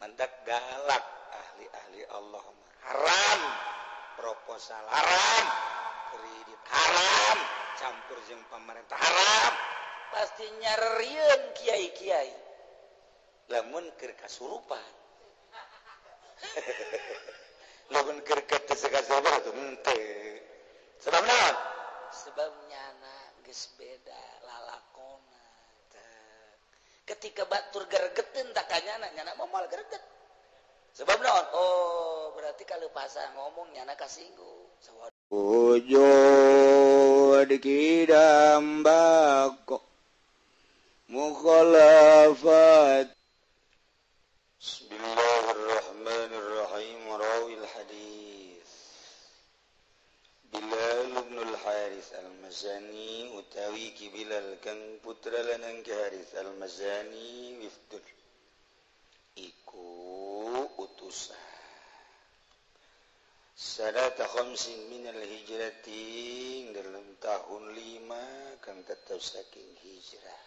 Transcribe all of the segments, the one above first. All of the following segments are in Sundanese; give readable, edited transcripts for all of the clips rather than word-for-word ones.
Mantak galak ahli-ahli Allah haram, proposal haram, kredit haram, campur jeung pemerintah haram, pasti nyarieun kiai-kiai. Lamun keur kasurupan. Lamun keur katesegasa tuh henteu. Sebab naon? Sebab nyana geus beda lalakona. Ketika batur gergeteun tak kanyana, nyana mah moal greget. Sebab naon? Oh, berarti kalau pasang ngomong nyana kasinggung. Wujud kidam bako mukhalafat. Bismillahirrahmanirrahim. Rawil hadis Bilal bin al-Haris al-Mazani utawi ki Bilal kang putra lanang ki Haris al-Mazani wifdul iku utusan sanata khamsin minal hijrati dalam tahun 5 kang tetep saking hijrah.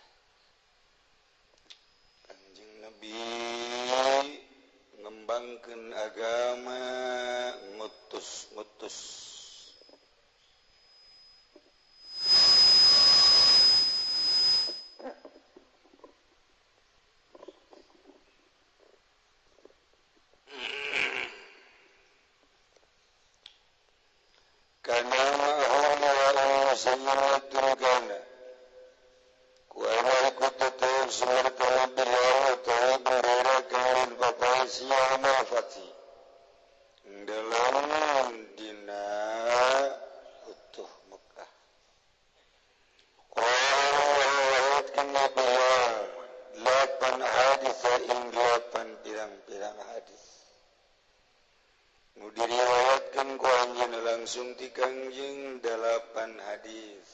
Kanjeng Nabi ngembangkeun agama, ngutus-ngutus dalam dina utuh Mekah. Delapan hadis ing delapan pirang-pirang hadis nu diriwayatkeun ku anjeun langsung ti Kangjeng 8 hadis.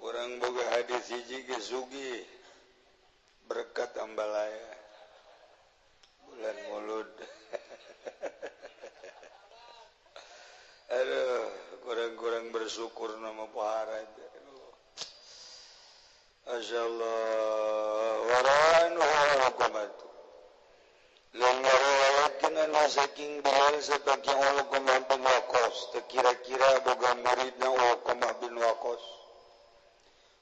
Urang boga hadis hiji geus sugih berkat ambalaya bulan Mulud. Aduh, kurang-kurang bersyukur nama pohara. Masyaallah waranu hukumatu. Lan anu saking Bilal sebagai Uqbah bin Waqqas, kira-kira boga muridna Uqbah bin Waqqas.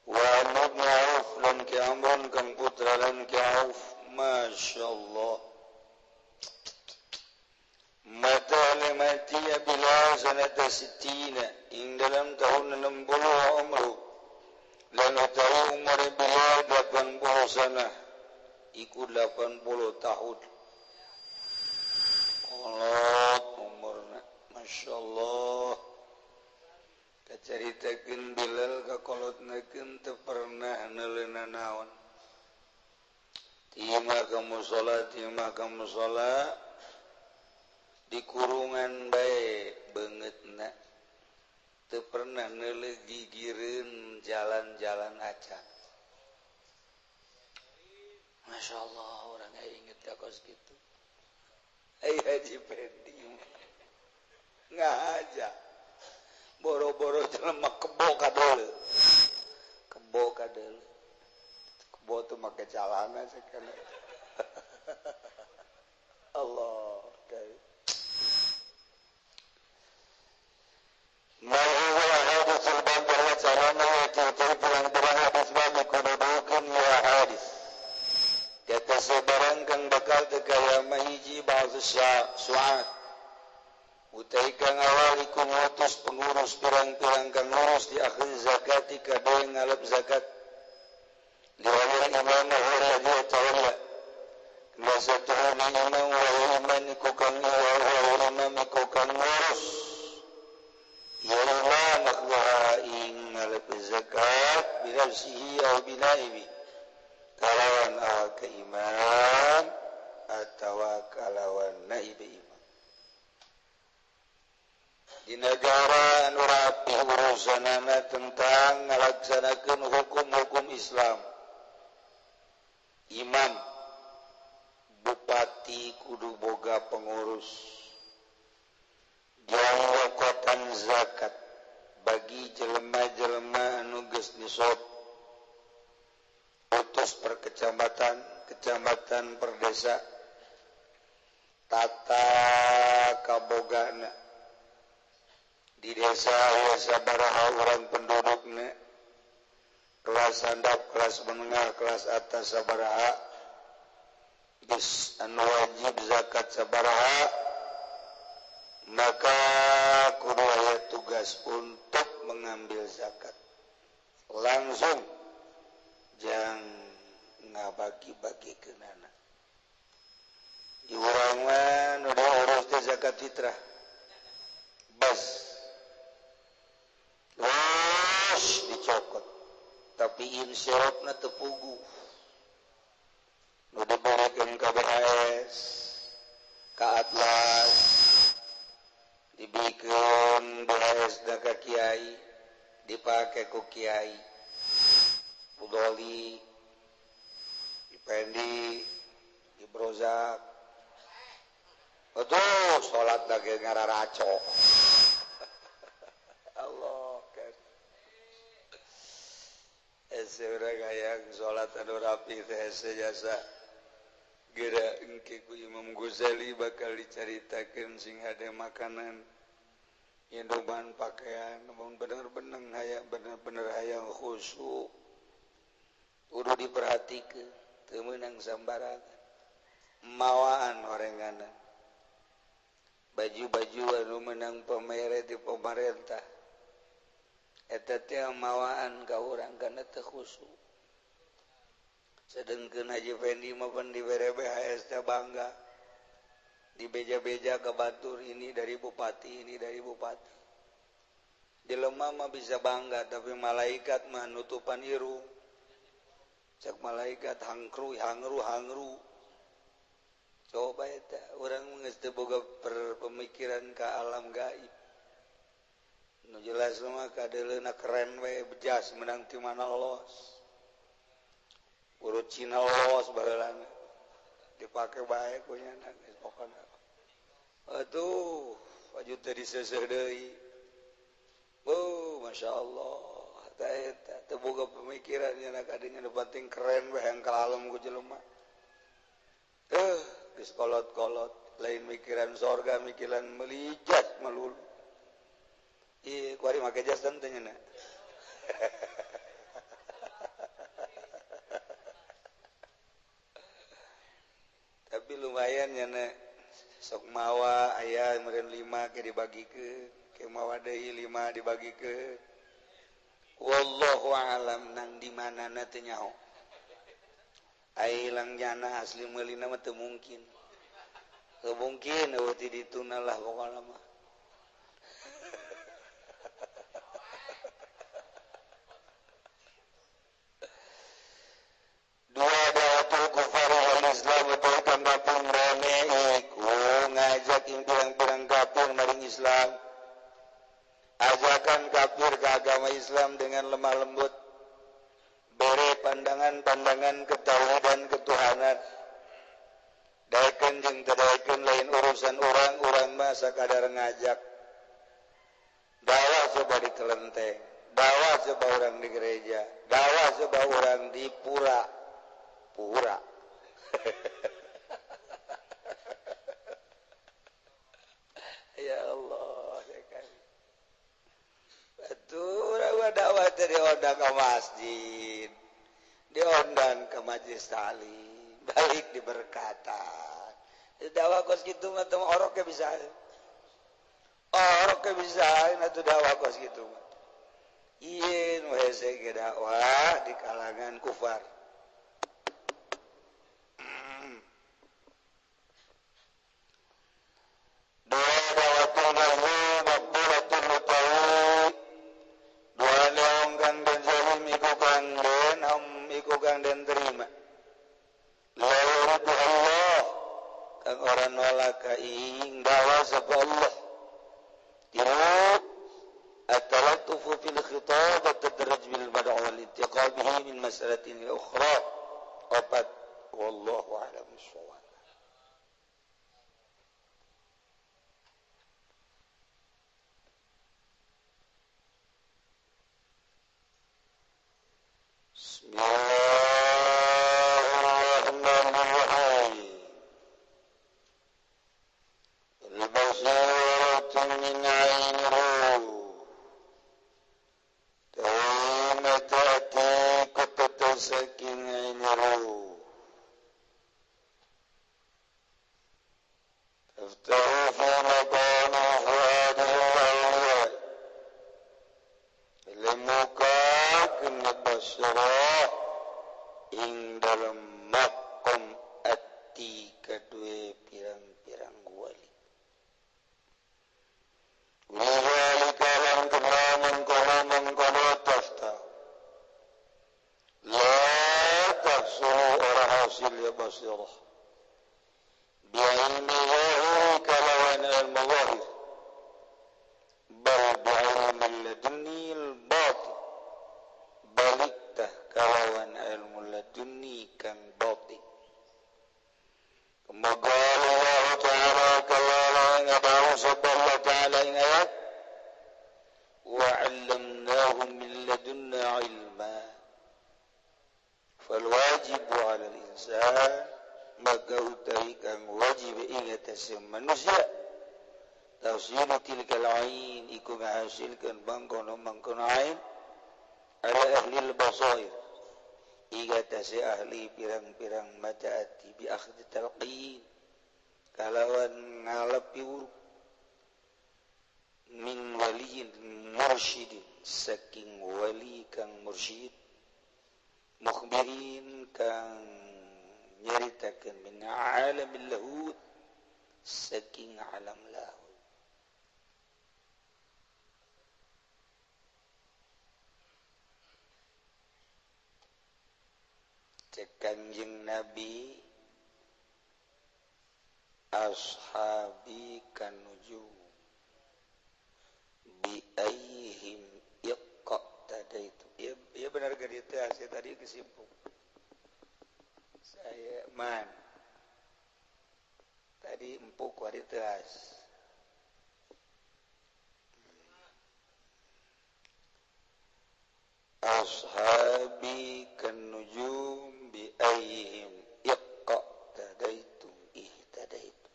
Wa Amr bin Auf lan ki Amrun kang putra lan ki Auf, masyaallah. Mata mati Bilal sanata sittina ing dalam tahun 60 umru. Lan utawi umur Bilal 80 sana iku 80 tahun. Allah umurna masyaallah. Kacaritakeun Bilal kakolotnakeun teu pernah neuleuna naon. Timah ka musala, timah ka musala, di kurungan bae beungeutna teu pernah neuleuh gigireun jalan-jalan acan. Masyaallah urang inget ka kos kitu. Ai Haji Pendi ngaja boro-boro jelema kebo kadeuleu. Kebo kadeuleu. Kebo teu make calana sakana. Allah kai. Sebarang kang bakal tekaya mahiji ba'dhu su'at utai kang awal iku ngutus pengurus pirang-pirang kang ngurus di akhir zakati kabeh ngalap zakat liwali imam wa tawalla nasatuhu imam wa imam iku kang wa imam iku kang ngurus ya imam wa ing ngalap zakat binafsihi au binaibi kalawan keiman atau kalawan naib imam. Di negara anu rapi urusanana tentang ngalaksanakeun hukum-hukum Islam, imam bupati kudu boga pengurus jangkotan zakat bagi jelema-jelema anu geus nisab. Diutus per kecamatan, kecamatan per desa. Tata kabogana di desa aya sabaraha urang pendudukna, kelas handap, kelas menengah, kelas atas sabaraha, geus anu wajib zakat sabaraha, maka kudu aya tugas untuk mengambil zakat langsung, jangan ngabagi-bagikeunana. Di urang mah nu diurus teh zakat fitrah bas terus dicokot, tapi insyaratna teu puguh. Nu diberikeun ka BHS, ka Atlas, dibikeun BHS da ka kiai, dipake ku kiai Budoli, Dipendi, Dibrozak. Aduh, salat lagi ngararaco. Allah kan. Ese urang hayang salat anu rapi teh hese jasa. Geura engke ku Imam Ghazali bakal dicaritakeun sing hade makanan, minuman, pakaian, mun bener-bener hayang bener-bener hayang khusyuk. Kudu diperhatikeun, teu meunang sambarangan. Mawaan orenganan. Baju-baju anu menang pamere di pemerintah eta teh mawaan ka urang kana teu khusyuk. Sedengkeun Haji Fendi mah pan dibere BHS teh bangga, dibeja-beja ka batur, ini dari bupati, ini dari bupati. Jelema mah bisa bangga, tapi malaikat mah nutupan irung. Cek malaikat hangkru hangru hangru. Coba eta urang geus teu boga pemikiran ka alam gaib. Nu jelas mah kadeuleuna keren we bejas menang ti mana los. Urut Cina los baheulana. Dipake bae ku nya geus pokona. Atuh, baju teh diseuseuh deui. Oh, masyaallah. Eta eta teu boga pemikiran nya kadinya nu penting keren we hayang ka alam ku jelema. Geus kolot-kolot lain mikiran sorga, mikiran melijat melulu. Ih, kuari make jas teh nya. Tapi lumayan nya sok mawa aya meureun 5 ke dibagikeun, ke mawa deui 5 dibagikeun. Wallahu alam nang di manana teu nyaho. Ai lang jana asli meulina mah teu mungkin. Teu mungkin eueuh ti dituna lah pokona mah. Dua dawatul kufar wal Islam kang kapung rame iku ngajak pirang-pirang kafir maring Islam. Ajakan kafir ke agama Islam dengan lemah lembut. Bere pandangan-pandangan ketauhidan ketuhanan. Daekeun jeung teu daekeun lain urusan urang, urang mah sakadar ngajak. Dakwah coba di kelenteng, dakwah coba urang di gereja, dakwah coba urang di pura. Pura. Ya Allah, ya kan. Betul, dakwah teh diundang ke masjid, diundang ke majelis taklim, balik diberkatan. Dakwah kos kitu mah teu orok ge bisa. Orok ge bisa atuh dakwah kos kitu mah. Ieu nu hese ge dakwah di kalangan kufar. Bismillahirrahmanirrahim. saking nyeru taftahu fi maqami hadhihi al-awliya limukakin basirah ing dalam makom ati kadue pirang-pirang wali wali lan kemana mengkono taftahu la tahsulu ora hasil ya basirah bi'ilmi zahiri kalawan ilmu zahir bal bi'ilmi ladunni al-batin balik tah kalawan ilmu ladunni kang batin. Kemoga Allah Ta'ala kalala ngadawu Allah Ta'ala ing ayat wa 'allamnahu min ladunna 'ilma fal wajibu 'ala al-insan maka utai kang wajib ing atase manusia tafsiru tilkal ain iku ngahasilkeun mangkono-mangkono ain ala ahli al-basair ing atase ahli pirang-pirang mata ati bi akhdhi talqin kalawan ngalepi uruk min waliyin mursyidin saking wali kang mursyid mukhbirin kang nyaritakeun min alamil lahut saking alam lahut. Cek Kanjeng Nabi ashabi kanuju bi ayyihim iqtadaitu. Iya benar gak itu saya tadi kesimpul. Saya man tadi empuk kualitas ashabi kanujum bi ayyihim iqtadaitum ihtadaitum.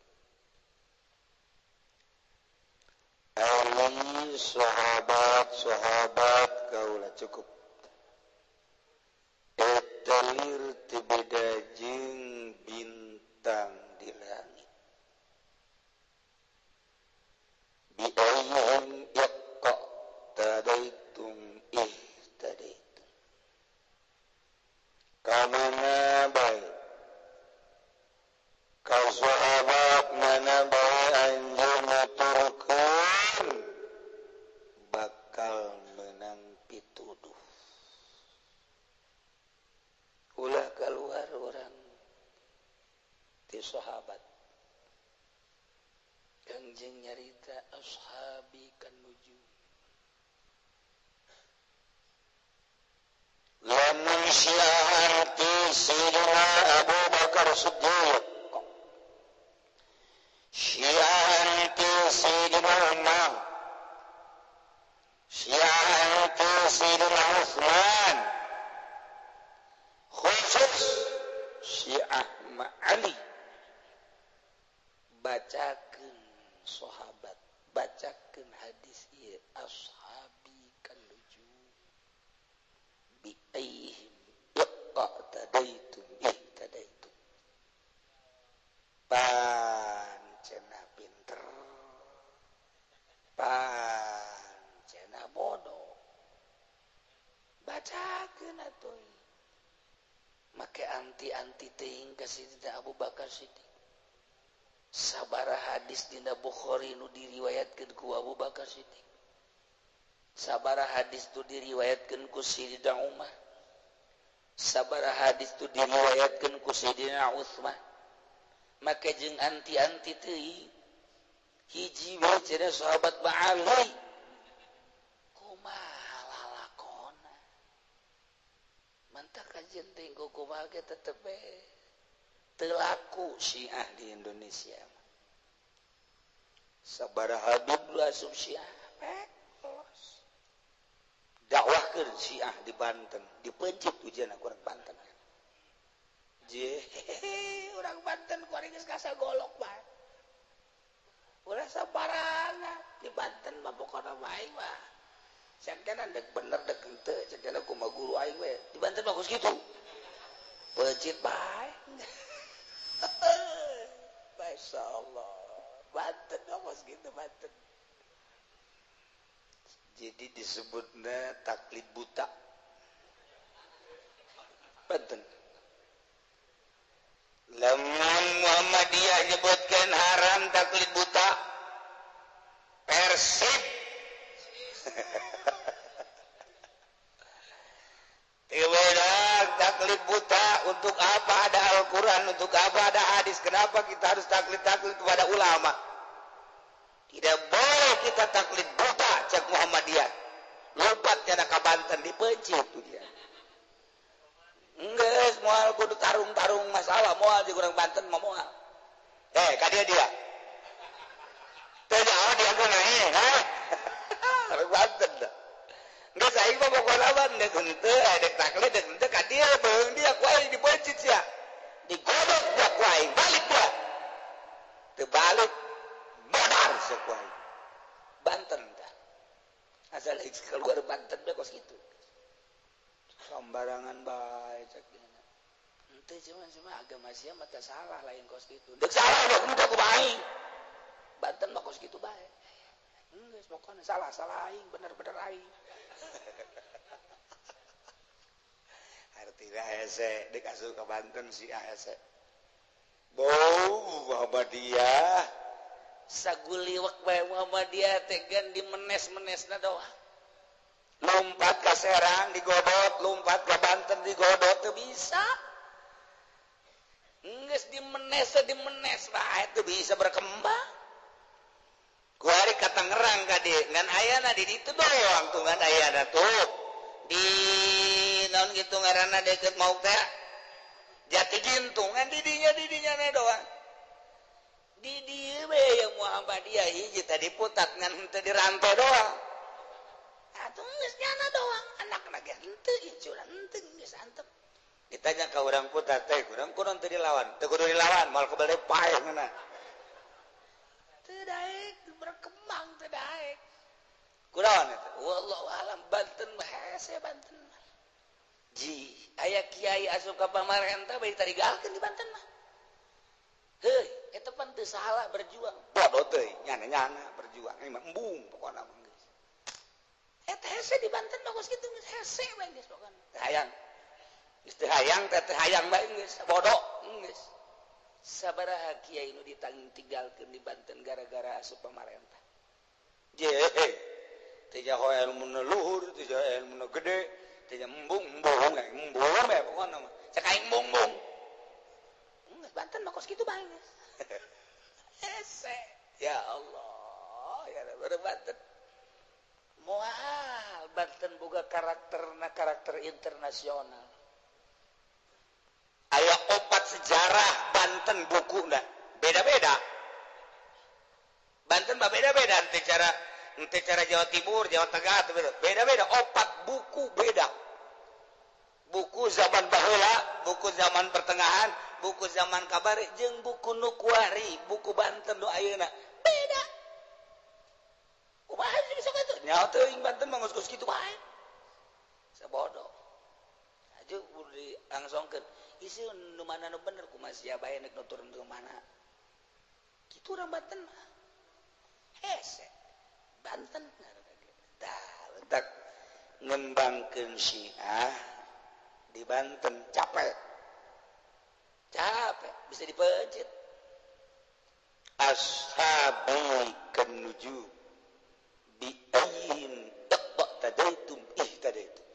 Ali sahabat sahabat kaulah cukup etalir tibeda jeung bintang di langit bi ayyihim iqtadaitum ihtadaitum. Kamana bae kau sahabat mana bae anjeun nuturkeun bakal menang pituduh. Ulah keluar orang ti sahabat Kangjeng nyarita ashabi kanuju lamun syiar ti Sayyidina Abu Bakar Siddiq syiar ti Sayyidina Umar syiar ti Sayyidina Utsman khusus Syiah Ma'ali bacakeun sahabat bacakeun hadis ieu ashabi kanuju bi ayyihim iqtadaitum ihtadaitum. Pancena pinter pancena bodoh bacakeun atuh make anti-anti teuing ka Sayyidina Abu Bakar Siddiq. Sabaraha hadis dina Bukhari nu diriwayatkeun ku Abu Bakar Siddiq. Sabaraha hadis tu diriwayatkeun ku Sayyidina Umar. Sabaraha hadis tu diriwayatkeun ku Sayyidina Utsman. Make jeung anti-anti teuing hiji we cenah sahabat Ali. Kumaha lalakona? Mantak kajian teh kumaha ge tetep we teu laku Syiah di Indonesia. Sabaraha Habib lu asup Syiah los. Dakwahkeun Syiah di Banten, dipencit ujian ku urang Banten. Je, urang Banten ku ari geus kasagolok bae. Ulah sabarangan di Banten mah pokona bae mah. Cakena dek bener dek henteu cakena kumaha guru aing we. Di Banten mah geus kitu. Peucit bae. Masya Allah. Banten mah gitu Banten. Jadi disebutnya taklid buta. Banten. Lamun Muhammadiyah nyebutkan haram taklid buta. Persib. Tiwedang taklid buta, untuk apa ada Al-Quran, untuk apa ada hadis, kenapa kita harus taklid-taklid kepada ulama? Tidak boleh kita taklid buta, cek Muhammadiyah. Lompat nyana ka Banten dipencit tuh dia. Enggeus moal kudu tarung-tarung masalah moal jeung urang Banten mah moal. Ka dia dia. Teu nyaho dia kunae, ha? Urang Banten dah. Geus aing mah pokona mah dek henteu, dek taklid dek henteu ka dia beung dia ku aing dipencit sia. Digodok dia ku aing, balik dia. Teu balik modar sia ku aing. Banten dah. Asal keluar Banten bae kos kitu. Sembarangan bae cek dia. Henteu cuma agama sia mah teu salah lain kos kitu. Dek salah dek henteu ku aing. Banten mah kos kitu bae. Geus pokona salah-salah aing, bener-bener aing. Artinya hese dek asup ka Banten si hese. Bau Muhammadiyah saguliwek bae Muhammadiyah teh gan dimenes-menesna doang. Lompat ka Serang digodot, lompat ka Banten digodot teu bisa. Geus dimenes dimenes bae teu bisa berkembang. Kuari ka Tangerang ka dieu ngan ayana di ditu doang tuh ngan ayana tuh. Di naon kitu ngaranna deukeut mauk teh Jati Gintung ngan di dinya na doang. Di dieu we yang Muhammadiyah hiji tadi putat ngan henteu dirantau doang. Atuh geus nyana doang anakna ge henteu incuran henteu geus antep. Ditanya ka urang putat teh urang kunaon teu dilawan? Teu kudu dilawan moal kebele paeh ngana. Teu daek berkembang teu daek. Kunaon eta? Wallahu alam Banten mah hese Banten mah. Ji, aya kiai asup ka pamarentah bae ditarigalkeun di Banten mah. Heuy, eta pan teu salah berjuang. Bodoh teuing, nyana-nyana berjuang mah embung pokona mah geus. Eta hese di Banten mah geus kitu geus hese bae geus pokona. Teu hayang. Geus teu hayang teh teu hayang bae geus bodoh geus. Sabaraha kiai nu ditinggalkeun di Banten gara-gara asup pamarentah. Je, teu nyaho ilmuna luhur, teu nyaho ilmuna gede, teu nyaho embung-embung, embung bae pokona mah. Cek aing embung-embung. Geus Banten mah kos kitu bae geus. Hese. Ya Allah, ya Rabbi Banten. Moal Banten boga karakterna karakter internasional. Aya opat sejarah Banten bukuna beda-beda. Banten mah beda-beda henteu cara Jawa Timur, Jawa Tengah beda-beda, opat buku beda. Buku zaman baheula, buku zaman pertengahan, buku zaman kabari jeung buku nu kuari, buku Banten nu ayeuna beda. Kumaha sih bisa kitu? Nyaho teuing Banten mah geus kitu bae. Sabodo. Aju dilangsungkeun. Isi nu mana nu bener kumaha sia bae nek nutur nu mana. Kitu urang Banten mah. Hese. Banten tah letak ngembangkeun Syiah di Banten capek. Capek bisa dipencet. Ashabi kanuju bi ayyin taqtadaitum ihtadaitum.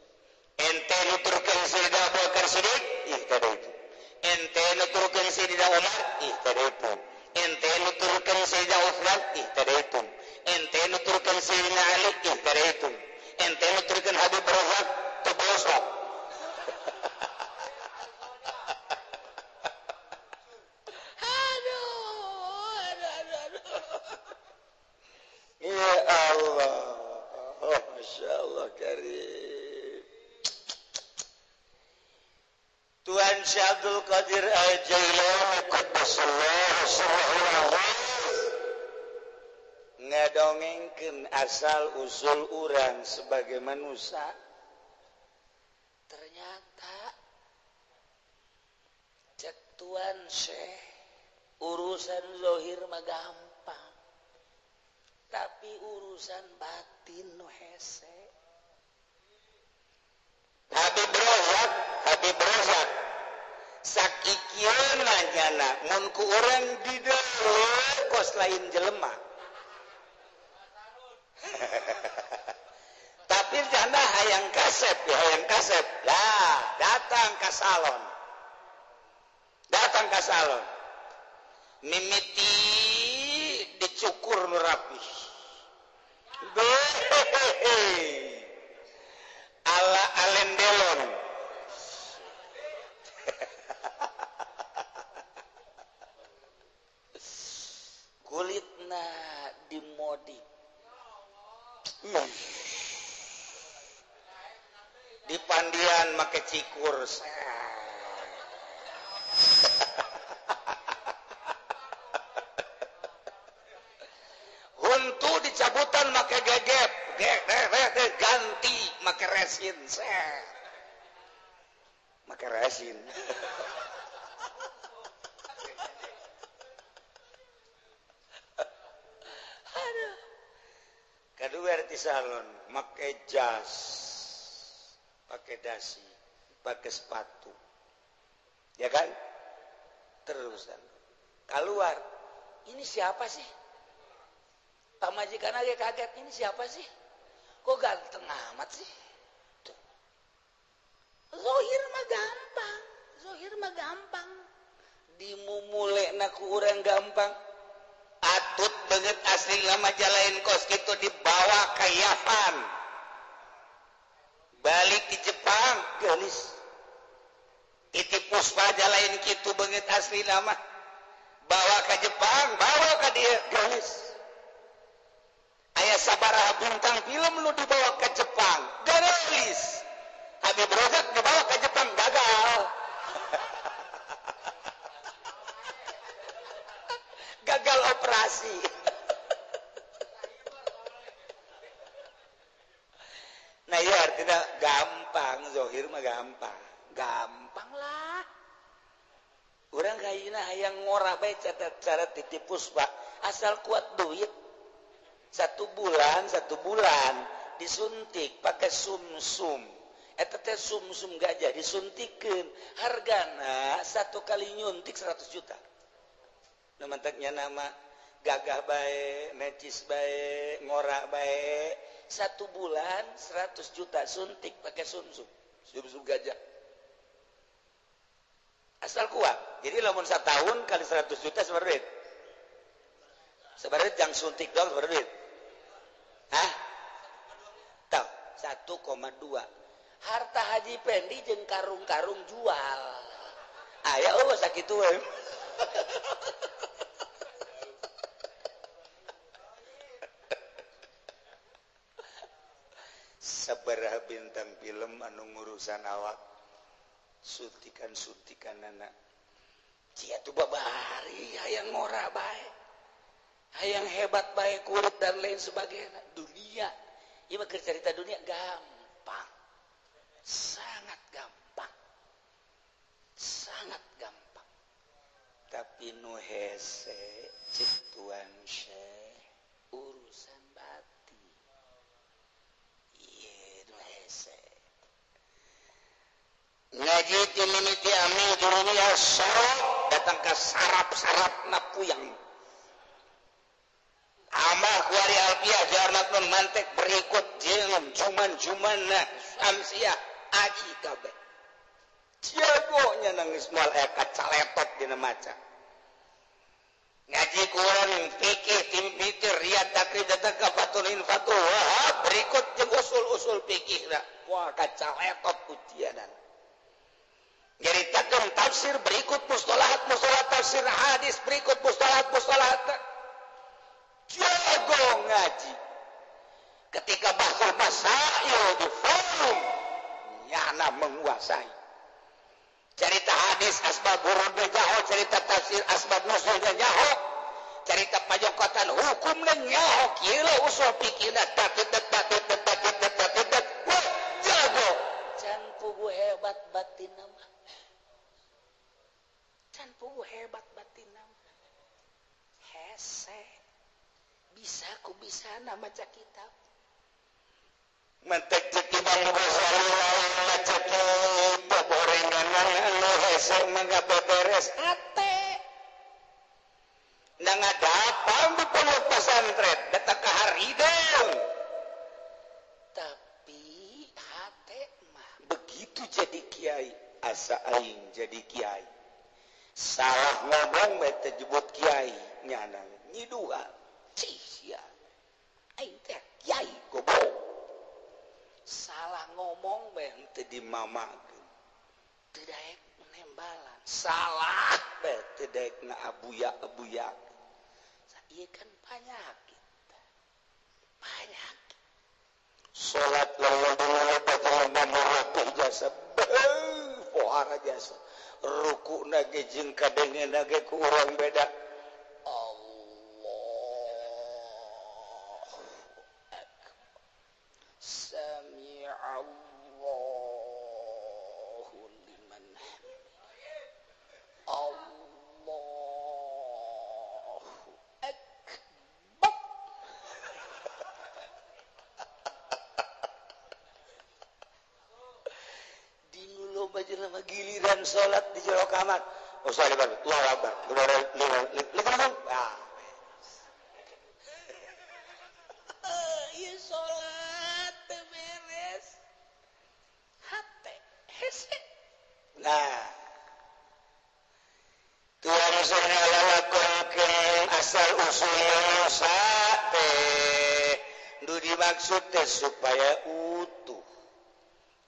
Ente nuturkeun Sayyidina Abu Bakar Siddiq ihtadaitum. Ente nuturkeun Sayyidina Umar ihtadaitum. Ente nuturkeun Sayyidina Utsman ihtadaitum. Ente nuturkeun Sayyidina Ali ihtadaitum. Ente nuturkeun Habib Razak teu. Ya Allah, oh, Masya Allah Karim. Tuhan Syekh Abdul Qadir Al-Jailani qaddasallahu sirrahu al-aziz Ngadongengkeun asal usul urang sebagai manusia. Ternyata cek Tuan Syekh urusan zahir mah gampang, tapi urusan batin nu hese. Habib Rozak sakikieuna nyana mun ku urang di dieu kos lain jelema. Tapi janda hayang kasep ya, hayang kasep. Lah, datang ke salon. Datang ke salon. Mimiti dicukur nu rapi. Ala Alain Delon. Kulitna dimodif. Di pandian make cikur. Huntu dicabutan make gegep, ganti make resin. Make resin. Aduh. Kedua di salon make jas, pakai dasi, pakai sepatu, ya kan? Terusan keluar, ini siapa sih? Pamajikan aja kaget, ini siapa sih? Kok ganteng amat sih? Tuh. Zohir mah gampang, zohir mah gampang. Dimumule na ku urang gampang. Atut banget asli lama jalain kos gitu dibawa ke Yavan. Balik di Jepang, gelis. Titip Puspa jalain kitu banget asli nama. Bawa ke Jepang, bawa ke dia, gelis. Aya sabaraha bintang film lu dibawa ke Jepang, gelis. Habib Rozak dibawa ke Jepang, gagal. Gagal operasi. Nah ya artinya gampang, zohir mah gampang. Gampang lah. Orang kayaknya hayang ngora bae cara titip Puspa, asal kuat duit. Satu bulan disuntik pakai sumsum. Eta teh sumsum gajah disuntikeun, hargana satu kali nyuntik 100 juta. Nu mantaknya nama gagah bae, necis bae, ngora bae. Satu bulan 100 juta suntik pakai sumsum, sumsum gajah. Asal kuat. Jadi lamun setahun kali 100 juta seberapa duit? Seberapa duit yang suntik doang seberapa duit? Hah? Tahu, 1,2. Harta Haji Pendi jeung karung-karung jual. Aya eueuh sakitu we. Sabaraha bintang film anu ngurusan awak suntikan-suntikan anak. Cia tuh babari hayang ngora bae. Hayang hebat bae kulit dan lain sebagainya. Dunia. Ieu mah keur carita dunia gampang. Sangat gampang. Sangat gampang. Tapi nu hese cik Tuan Syekh urusan batin. Ieu nu hese. Ngaji ti mimiti amil dunia sarap datang ke sarap-sarap na puyang. Amah kuari alfiah jarmat nun mantek berikut jeung juman-jumanna amsiah aji kabeh. Jagonya nangis moal aya kacaletot dina maca. Ngaji kurang fikih tim pikir riyad takrib datang ka fatunin fatuh berikut jeung usul-usul fikihna. Wah kacaletot ujianan. Nyaritakeun tafsir berikut mustalahat mustalahat tafsir hadis berikut mustalahat mustalahat. Jago ngaji. Ketika bahsul masail di forum nyana menguasai. Cerita hadis asbab wurudnya nyaho, cerita tafsir asbab nuzulnya nyaho, Carita pajokotan hukumna nyaho kieu usul pikirna tak tak tak tak tak tak tak. Wah, jago. Can pugu hebat batin mah. Can pugu hebat batin mah. Hese. Bisa ku bisa maca kitab. Mentek cek Imam Ghazali lain maca kitab gorengan anu hese mah beberes hate. Nang ngadapang di pondok pesantren datang ke harideng. Tapi hate mah begitu jadi kiai asa aing jadi kiai. Salah ngomong we teh jebut kiai nyana nyiduhan. Cih sia. Aing teh kiai goblok. Salah ngomong we teu dimamakeun. Teu daek nembalan. Salah we teu daek ngaabuya-abuya. Ieu kan penyakit. Penyakit. Salat lalu jasa pohara jasa. Rukuna ge jeung kadengena ge ku urang beda. Allahu akbar. Sami'allahu liman hamidah. Allahu akbar. Di nu loba jelema giliran salat di jero kamar. Oh, sorry, Allahu akbar. Ah. Ieu salat teu beres. Hate hese. Nah. Tuhan ngalakonkeun asal usul dosa teh nu dimaksud teh supaya utuh.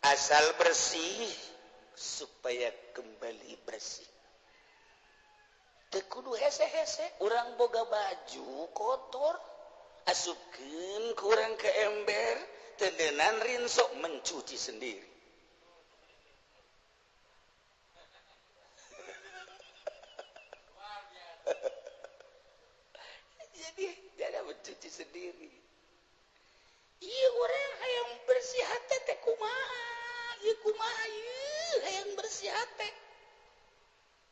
Asal bersih supaya kembali bersih. Teu kudu hese-hese, urang boga baju kotor, asupkeun ku urang ke ember, tendenan rinso mencuci sendiri. Jadi dia mencuci sendiri. Ieu urang hayang bersih hate teh kumaha? Ieu kumaha ieu hayang bersih hate?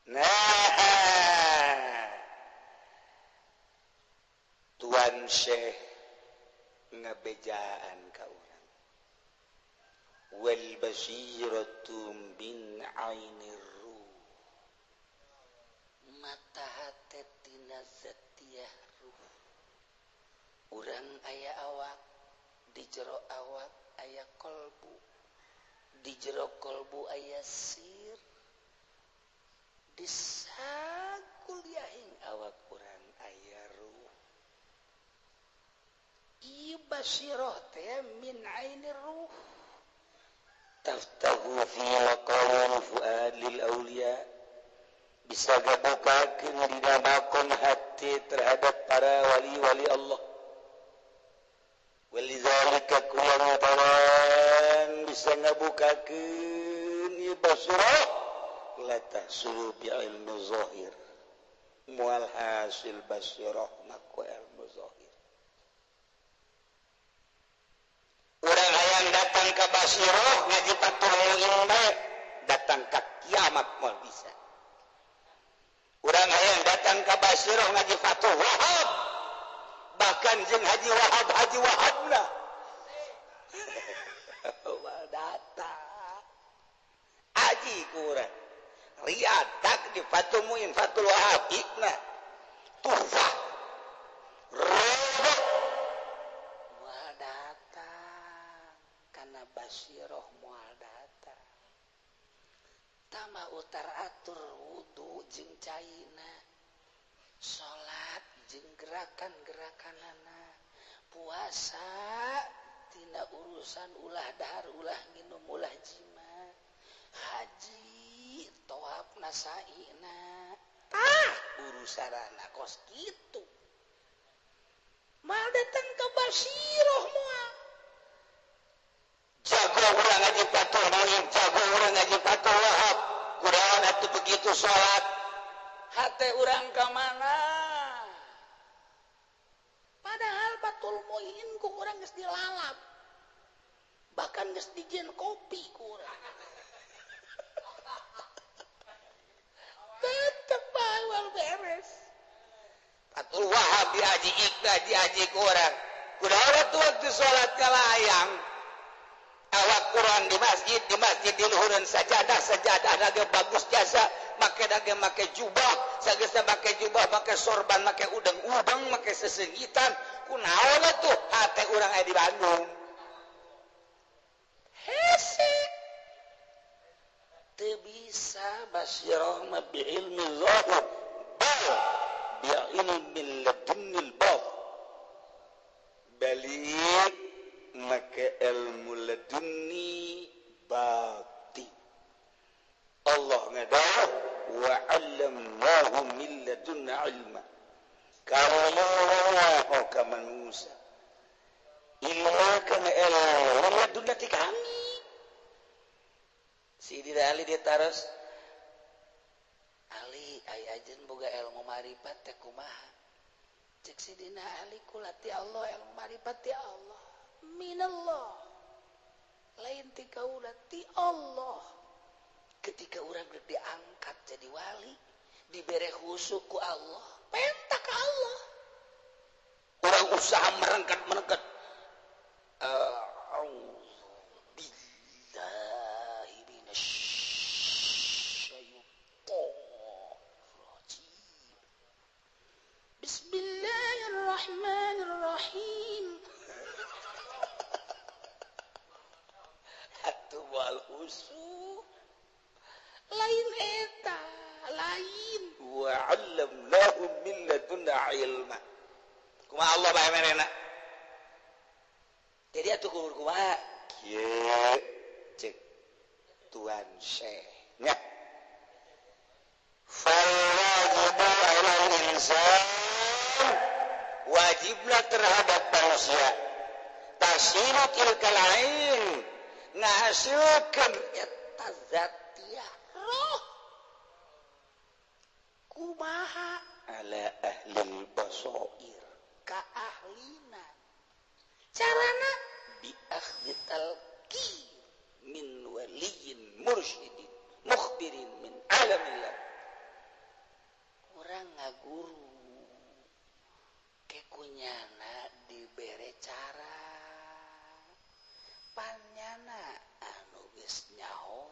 Nah, Tuan Syekh ngabejaan ka urang. Wal basiratu min ainir ruh. Mata hate tina zatiah ruh. Urang aya awak, di jero awak aya kolbu, di jero kolbu aya sir. Di sakuliahing awak urang aya ruh. Ieu basiroh teh min ainir ruh. Taftahu fi maqamil fuad lil auliya. Bisa gabukakeun dina makon hati terhadap para wali-wali Allah. Walizalika kulantaran bisa ngabukakeun ieu basiroh la tahsulu bi ilmi zahir. Mual hasil basiroh maku ilmu zahir. Urang hayang datang ka basiroh ngaji patul ilmu datang ka kiamat moal bisa. Urang hayang datang ka basiroh ngaji Fathul Wahab, bahkan jeung Haji Wahab Haji Wahabna datang aji ku urang Riyad tak di Fathul Muin Fathul Wahab ikna Tuhfah Robot moal datang kana basiroh moal datang. Tama utar atur wudu jeung caina, salat jeung gerakan-gerakanana, puasa tina urusan ulah dahar ulah nginum ulah jima, haji tawaf nasaina, tah urusanana kos kitu. Mal datang ke basiroh moal. Jago urang ngaji Fathul Muin, jago urang ngaji Fathul Wahab, kurang atuh begitu salat hate urang ka mana? Fathul Muin ku urang geus dilalap. Bahkan geus dijieun kopi ku urang. Tetep awal beres. Fathul Wahab diaji ikna diaji ku urang. Kunaon atuh waktu salat kalayang. Awak urang di masjid di luhureun sajadah lagi bagus jasa, make lagi make jubah, sageusna make jubah, make sorban, make udeng-udeng, make sesengitan. Kunaon atuh hate urang aya di Bandung. Hese. Teu bisa basirah mah bi ilmi zahir bal bi ilmi ladunnil batin. Balik make ilmu ladunni batin. Allah ngadawah wa 'allamnahu min ladunna ilma. Kalau ka manusia ilmu kana ilmu ladunna ti kami. Si Dida Ali ditaros Ali ai ajeun boga ilmu marifat teh kumaha? Cek Sidina Ali kula ti Allah ilmu marifat ti Allah. Minallah. Lain ti kaula ti Allah. Ketika urang geus diangkat jadi wali, dibere khusyuk ku Allah, penta ka Allah. Urang usaha merengkat-merengkat. A'udzu billahi minasyaitonir rajim. Bismillahirrahmanirrahim. Atuh wal khusyuk lain eta lain wa 'allamnahu min ladunna ilma. Kumaha Allah bae merena. Jadi atuh kumaha kieu cek tuan syekh nya. Fal wajibu 'alal insan, wajiblah terhadap manusia tasiru tilkal ain, ngahasilkeun eta zatiyah roh. Kumaha ala ahlil basair, ka ahlina. Carana bi akhdhi talqin min waliyin mursyidin mukhbirin min alamillah. Urang ngaguru kekunyana dibere cara panyana anu geus nyaho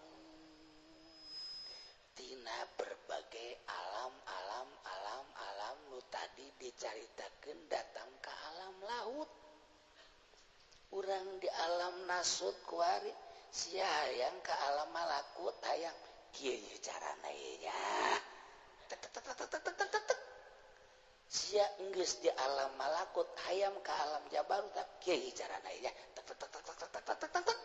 tina berbagai alam alam alam alam nu tadi dicaritakeun datang ke alam laut. Urang di alam nasut kuari sia hayang ke alam malakut hayang kieu ye carana ye nya. Tek tek tek tek tek tek tek. Sia enggeus di alam malakut hayam ke alam jabarut kieu ye carana ye nya. Tek tek tek tek tek tek tek tek.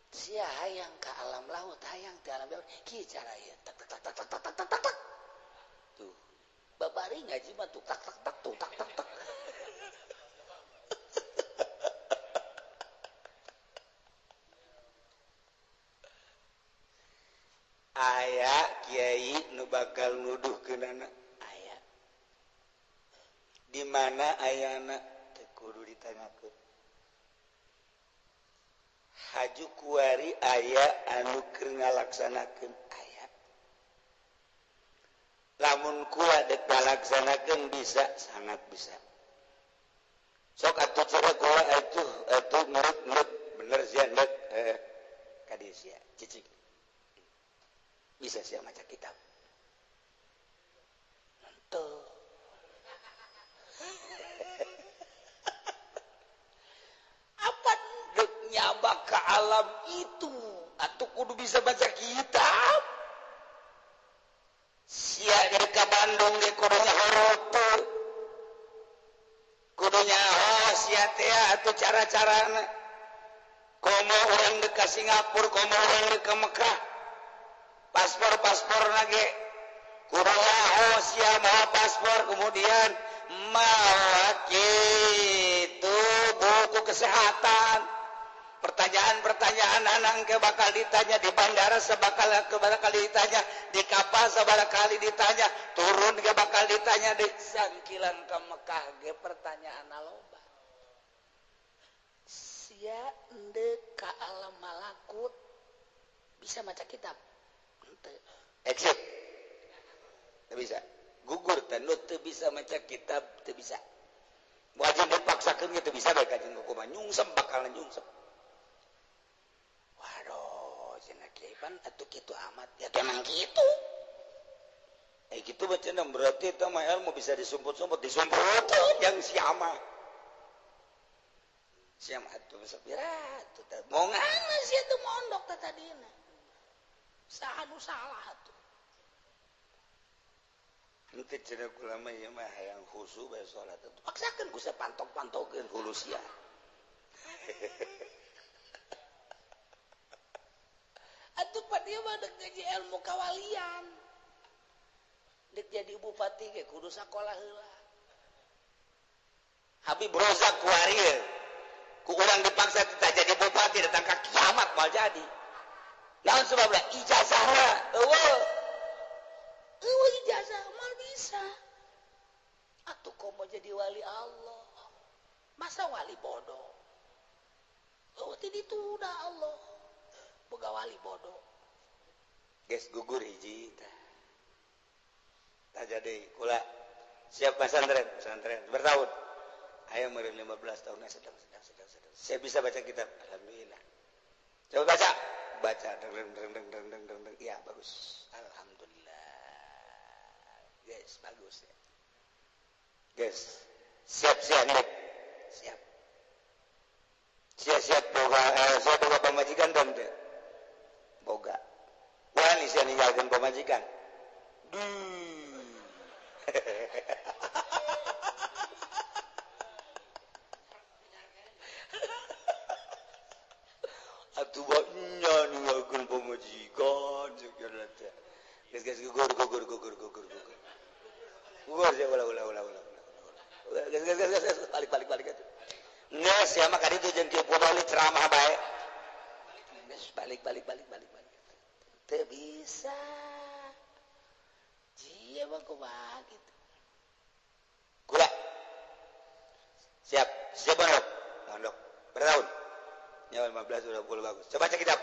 Sia hayang ke alam laut hayang ke alam jabarut kieu cara ye tek tek tek tek tek tek tek. Tuh babari ngaji mah tuh tak tak tak tuh tak tak tak. Aya kiai nu bakal nuduhkeunana aya. Di mana ayana teu kudu ditanyakeun. Haju kuari aya anu keur ngalaksanakeun aya. Lamun kula dek ngalaksanakeun bisa, sangat bisa. Sok atuh cara kula atuh atuh nurut-nurut bener sia ndek ka dieu sia cicing. Bisa sia maca kitab. Henteu. Apa dek nyabak ke alam itu? Atuh kudu bisa baca kitab. Sia dari ka Bandung ge kudu nyaho teu. Kudu nyaho sia teh atuh cara-carana. Komo urang dek ka Singapura, komo urang dek ka Mekah. Paspor-paspor lagi kudu nyaho sia mawa paspor, kemudian mawa kitu buku kesehatan. Pertanyaan-pertanyaan anak ke bakal ditanya di bandara, sebakal ke bakal ditanya di kapal, sabaraha kali ditanya turun ke bakal ditanya di sangkilan ke Mekah ge pertanyaan loba. Sia endek ka alam malakut bisa maca kitab henteu. Exit. Teu bisa. Gugur teh nu teu bisa maca kitab teu bisa. Wajib dipaksakeun ge teu bisa bae kajeng hukuman nyungsep bakalan nyungsep. Waduh, cenah kiai pan atuh kitu amat. Ya emang kitu. Gitu baca berarti itu mah ilmu bisa disumput-sumput, disumput yang siama. Siama atuh sapira atuh mau ngana sia teu mondok teh tadina. Saha nu salah atuh. Henteu cenah kula mah ieu mah hayang khusu bae salat atuh. Paksakeun ku sapantok-pantokeun hulu sia. Atuh pan ieu mah deuk ngaji ilmu kawalian. Dek jadi bupati ge kudu sakola heula. Habib Rozak kuari ku urang dipaksa kita jadi bupati datang ka kiamat moal jadi. Naon sebabna ijazahna eueuh. Eueuh ijazah moal bisa. Atuh komo jadi wali Allah. Masa wali bodoh? Eueuh ti ditu da Allah. Boga wali bodoh. Geus gugur hiji tah. Tak jadi kula siap pesantren, pesantren bertahun. Ayo meureun 15 tahun sedang. Saya bisa baca kitab, alhamdulillah. Coba baca. Baca deng deng deng deng deng deng deng. Iya, bagus. Alhamdulillah. Guys, bagus ya. Guys, siap-siap nih. Siap. Siap-siap boga saya boga pamajikan dong teh. Boga. Wani sia ninggalkeun pamajikan. Atuh nya ninggalkeun pamajikan ceuk teh. Geus geus gugur gugur gugur gugur gugur. Gugur sia ulah ulah ulah ulah. Geus geus geus geus balik balik balik atuh. Geus sia mah ka ditu jeung kieu pudoli ceramah bae. Geus balik balik balik balik balik. Teu bisa. Iya mah kumaha gitu. Kula. Siap, siap mondok. Mondok. Bertahun. Nyawa 15 udah 20 bagus. Coba baca kitab.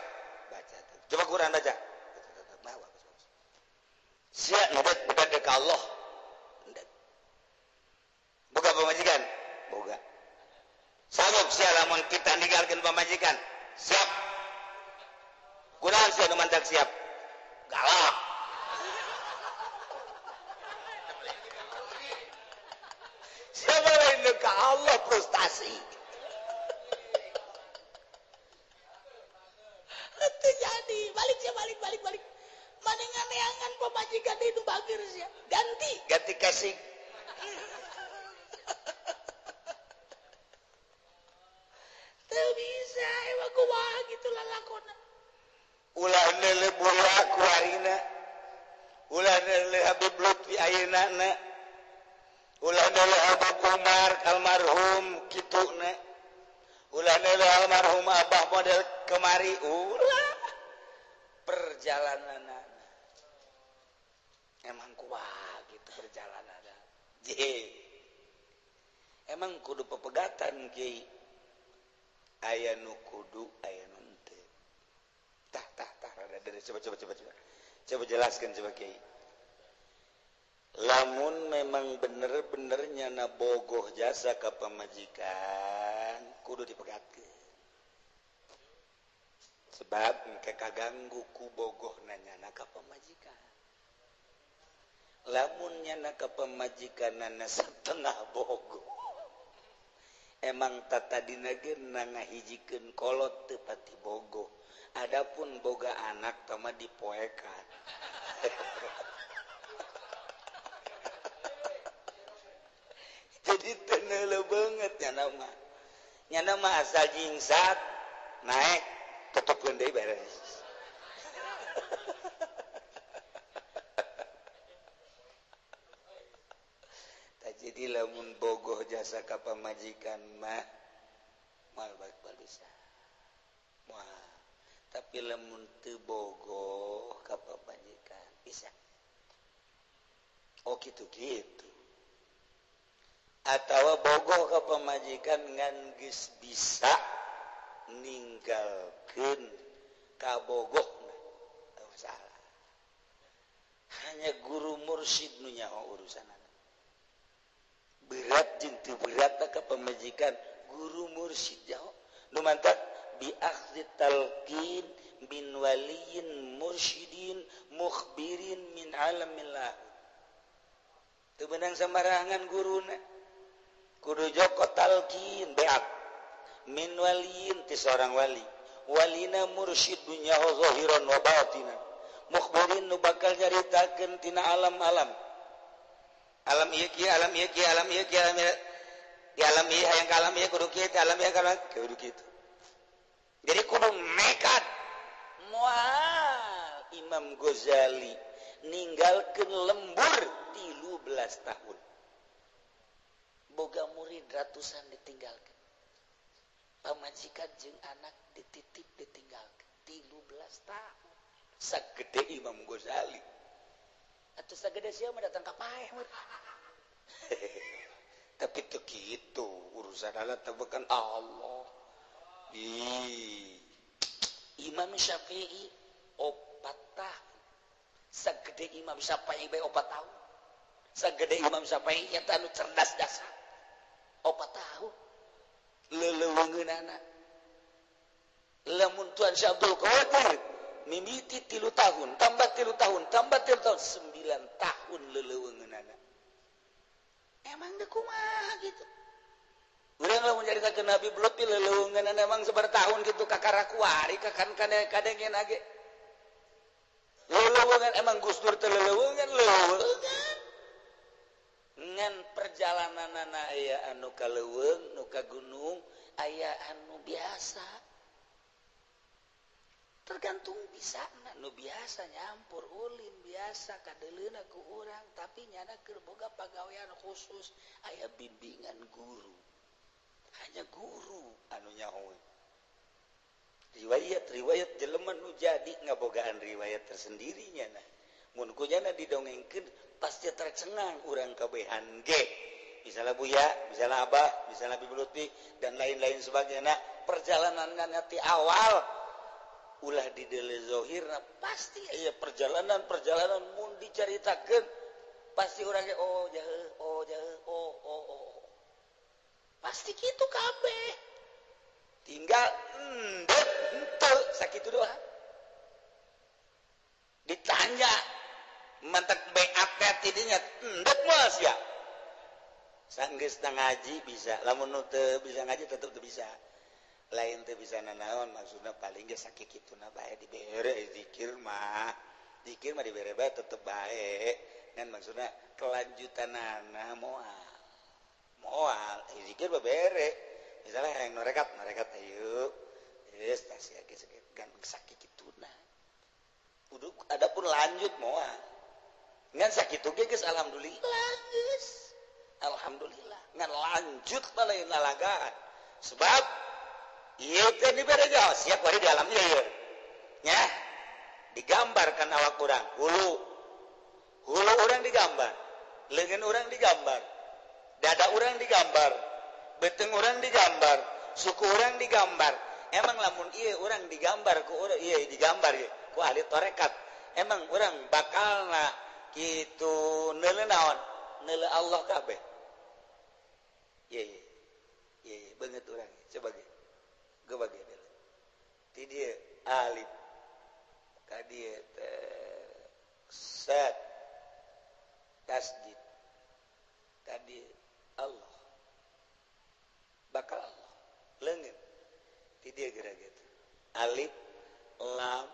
Baca. Coba Quran baca. Bagus, bagus. Siap ngedet bedat ke Allah. Ngedet. Boga pamajikan? Boga. Sanggup sia lamun kita ninggalkeun pamajikan? Siap. Kunaon sia nu mantak siap? Galak. Siapa lain ke Allah frustasi. Itu jadi balik ya balik balik balik. Mendingan neangan pemajikan itu bagir ya. Ganti ganti kasih. Teu bisa emang kumaha gitu lalakona. Ulah neuleuh bola kuarina. Ulah neuleuh Habib Lutfi ayeuna na. Ulah neuleuh Abah Umar almarhum kituna. Ulah neuleuh almarhum Abah model kemari ulah. Perjalananana. Emang kumaha gitu perjalananana. Je. Emang kudu pepegatan kiai. Aya nu kudu aya nu henteu. Tah tah tah rada coba coba coba coba. Coba jelaskan coba kiai. Lamun memang bener-bener nyana bogoh jasa ka pamajikan kudu dipegatkeun. Sebab engke kaganggu ku bogoh nyana ka pamajikan. Lamun nyana ka pamajikanana setengah bogoh. Emang tatadina ge ngahijikeun kolot teu pati bogoh. Adapun boga anak tama dipoekan. Jadi teneuleuh banget nyana mah. Nyana mah asal jingsat naik tutupkeun deui beres. Tah jadi lamun bogoh jasa ka pamajikan mah moal bakal bisa. Moal. Tapi lamun teu bogoh ka pamajikan bisa. Oh gitu-gitu. Atawa bogoh ka pamajikan ngan geus bisa ninggalkeun kabogohna masalah. Hanya guru mursyid nu nyaho urusanana. Berat jeung teu berat ka pamajikan guru mursyid nyaho. Nu mantak bi akhdhi talqin min waliyin mursyidin mukhbirin min alamillah. Teu beunang sembarangan guruna. Kudu joko talqin beak min waliyin ti seorang wali. Walina mursyid dunya zahiran wa batinan. Mukhbirin nu bakal nyaritakeun tina alam-alam. Alam ieu kieu, alam ieu kieu, alam ieu kieu, alam ieu. Di alam ieu hayang ka alam ieu kudu kieu, di alam ieu ka kudu kitu. Jadi kudu nekat. Moal Imam Ghazali ninggalkeun lembur 13 tahun. Boga murid ratusan ditinggalkan. Pamajikan jeung anak dititip ditinggalkan 13 tahun. Sagede Imam Ghazali. Atuh sagede sia mah datang ka paeh. Tapi teu kitu urusan Allah teh bukan Allah. Ih. Imam Syafi'i 4 tahun. Sagede Imam Syafi'i bae 4 tahun. Sagede Imam Syafi'i eta anu cerdas dasar. 4 tahun. Leleuweungeunana. Lamun Tuan Syekh Abdul Qadir mimiti 3 tahun, tambah 3 tahun, tambah 3 tahun, 9 tahun leleuweungeunana. Emang deuk kumaha gitu. Urang lamun nyaritakeun Nabi Lutfi leleuweungeunana emang sabar tahun gitu kakarakuari kakan kadengen age. Leleuweungan emang Gus Dur teh leleuweungan, leleuweungan. Ngan perjalananana aya anu ka leuweung, nu ka gunung, aya anu biasa. Tergantung bisa nu biasa nyampur ulin biasa kadeleuna ku urang tapi nyana keur boga pagawean khusus aya bimbingan guru. Hanya guru anu nyaho. Riwayat-riwayat jelema nu jadi ngabogaan riwayat tersendirinya nah. Mun kunyana didongengkeun pasti tercengang urang kabehan ge. Misalnya Buya, misalnya Abah, misalnya Habib Lutfi dan lain-lain sebagainya. Nah, perjalanannya ti awal ulah di dele zohirna pasti aya perjalanan-perjalanan mun dicaritakeun pasti urang ge oh jauh, oh jauh, oh oh oh. Pasti kitu kabeh. Tinggal endep henteu sakitu doang. Ditanya mantak BAT tidinya endep moal sia. Sanggeus ngaji bisa, lamun nu teu bisa ngaji tetep teu bisa. Lain teu bisa nanaon maksudna paling ge sakituna bae dibere zikir mah. Zikir mah dibere bae tetep bae. Ngan maksudna kelanjutanana moal. Moal zikir mah bere. Misalnya yang norekat ayo. Geus tah sia ge kan sakituna. Kudu adapun lanjut moal. Ngan sakitu ge geus alhamdulillah geus. Alhamdulillah ngan lanjut mah lain lalagaan. Sebab ieu teh dibere jauh siap wari di alam ieu nya digambarkan awak urang hulu hulu urang digambar, leungeun urang digambar, dada urang digambar, beuteung urang digambar, suku urang digambar. Emang lamun ieu urang digambar ku urang ieu digambar ieu ku ahli tarekat. Emang urang bakalna kitu neuleuh naon? Neuleuh Allah kabeh. Ye ye ye beungeut urang coba ge. Ge bage deuleu. Ti dieu alif ka dieu teh sad tasdid ka dieu Allah. Bakal Allah leungeun. Ti dieu geura gitu. Alif lam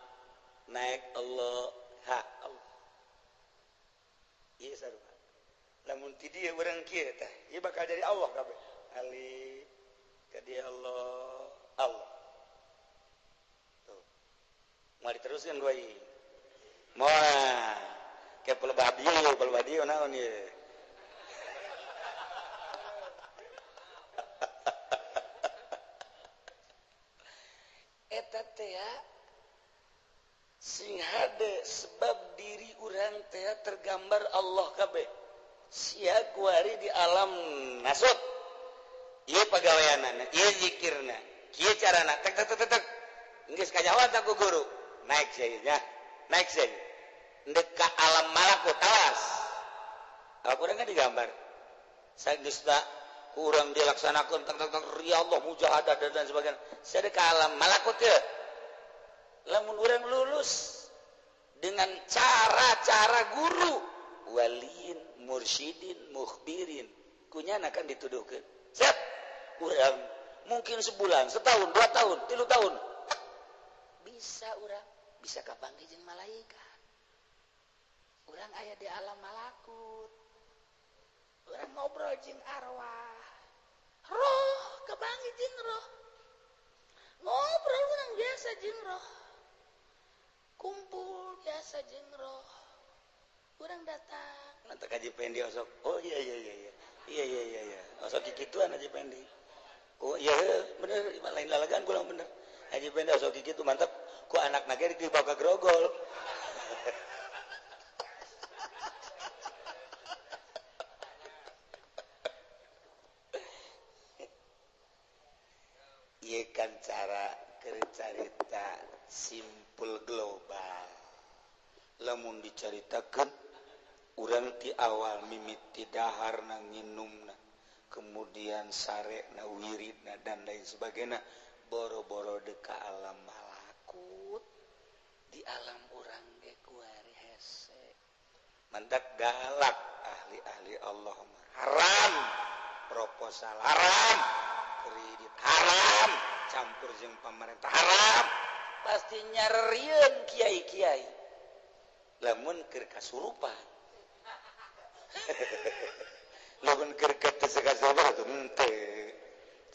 naik Allah ha Allah. Ieu sarua. Lamun ti dieu urang kieu teh, ieu bakal jadi Allah kabeh. Alif ka dieu Allah, Allah. Tuh. Moal diteruskeun gua ieu. Moal. Ke pelebah dieu naon ieu. Eta teh sing hade sebab diri urang teh tergambar Allah kabeh. Sia kuari di alam nasut. Ieu pagaweanana, ieu zikirna. Kieu carana tek tek tek tek. Geus kanyahoan tah ku guru. Naik sia nya. Naik sia. Ndek ka alam malakut awas. Aku urang kan digambar. Sageus kurang dilaksanakan tek tek tek riyallah mujahadah dan sebagainya. Sia ka alam malakut ye. Lamun urang lulus dengan cara-cara guru waliin mursyidin mukhbirin kunyana kan dituduhkeun. Set urang mungkin sebulan, setahun, 2 tahun, 3 tahun bisa urang bisa kapanggih jeung malaikat. Urang aya di alam malakut. Urang ngobrol jeung arwah. Roh kapanggih jeung roh. Ngobrol urang biasa jeung roh. Kumpul biasa jeung roh. Urang datang nanti Haji Pendi osok. Oh iya iya iya iya. Iya iya iya iya. Osok kikituan Haji Pendi. Oh iya bener, lain lalagan kurang bener. Haji Pendi osok kikitu mantap. Ku anak nage dibawa ke grogol. Iya kan cara kercarita simpul global. Lamun dicaritakeun urang ti awal mimiti daharna nginumna, kemudian sarekna wiridna dan lain sebagainya, boro-boro deka alam malakut di alam urang ge kuari hese. Mantak galak ahli-ahli Allah haram, proposal haram, kredit haram, campur jeung pemerintah haram, pasti nyarieun kiai-kiai. Lamun keur kasurupan. Lamun keur kaseukeun tuh henteu.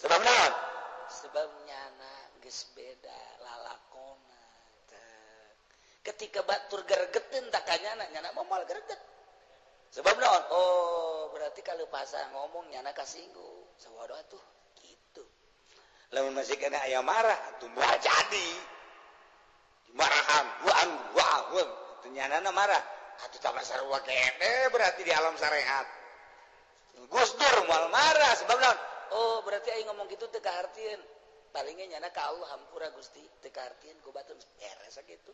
Sebab naon? Sebab nyana geus beda lalakona. Ketika batur gregeteun tak kanyana, nyana mah moal greget. Sebab naon? Oh, berarti kalau pasang ngomong nyana kasinggung. Sawadoh atuh gitu. Lamun masih kena aya marah atuh moal jadi. Dimarahan, wah wah wah, nyanana marah. Atuh tambah sarua kene berarti di alam syariat. Gus Dur moal marah sebab naon? Oh, berarti aing ngomong gitu teu kahartieun. Palingnya nyana ka Allah hampura Gusti, teu kahartieun ku batur beres sakitu.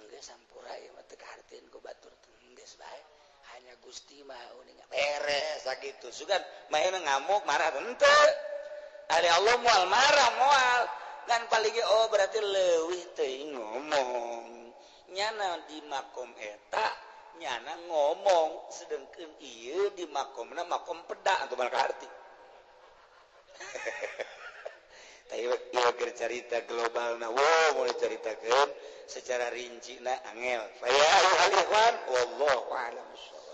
Geus hampura ieu mah teu kahartieun ku batur geus bae. Hanya Gusti Maha uninga beres sakitu. Sugan maena ngamuk marah henteu. Ari Allah moal marah moal. Ngan palingnya oh berarti leuwih teuing ngomong. Nyana di makom eta nyana ngomong sedengkeun ieu di makomna makom peda atuh moal kaharti. Tapi ieu keur carita globalna wow mulai caritakeun secara rinci na angel. Fa ya ayyuhal ikhwan wallahu a'lam bissawab.